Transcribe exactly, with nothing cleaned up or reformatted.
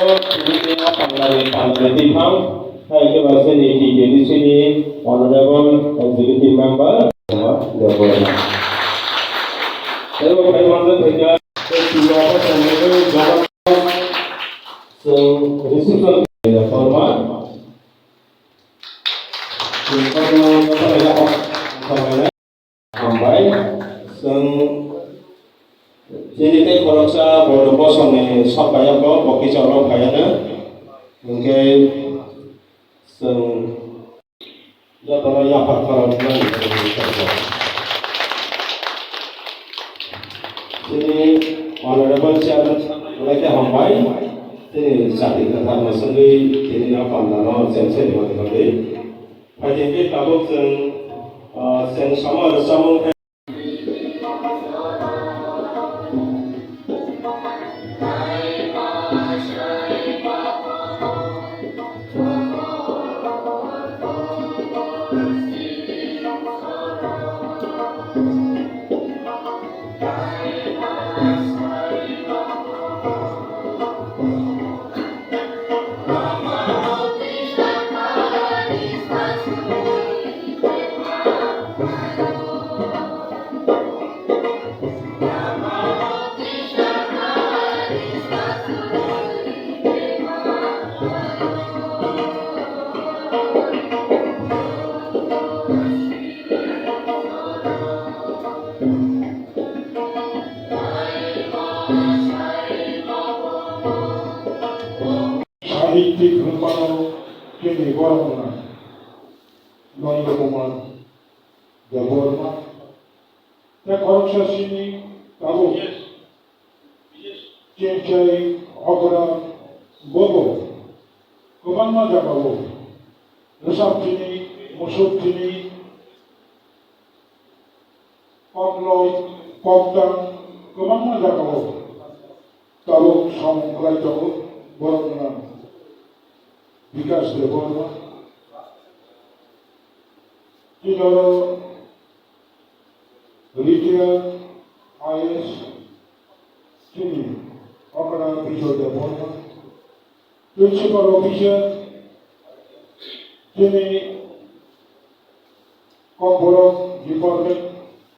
Pandani, Pandani Tiphang, hai khe ba chini T K D C ni Honorable Executive Member, Debbarma. Tei bo phai manjak khe kha, tei chwng bo chwng reception Debbarma. Chwng kono Hambai, chwng chini tei khoroksa bodo bosongni sok phaiya kho, bo kisa oro phaiya no. Hwnkhe chwng jotono yapha khorok nang. Chini Honorable Chairman, belai khe hambai. Chini chati kwthar no swngwi tini no panda no chengse rwdi. Phaidi khe tabuk chwng, ah, chwng sama rwchapmung khe Sahittik hwnmano chini borok rwna Nanda Kumar Debbarma. Tei khoroksa chini tabuk Chengchai okra bobo kwbangma jagao rwchaptini, musuktini, koklop, koktang kwbangma jagao tabuk samung khlai tongo borok gwnang Bikash Debbarma. Tini oro retired I A S chini okra Bijoy Debbarma, principal officer chini Kokborok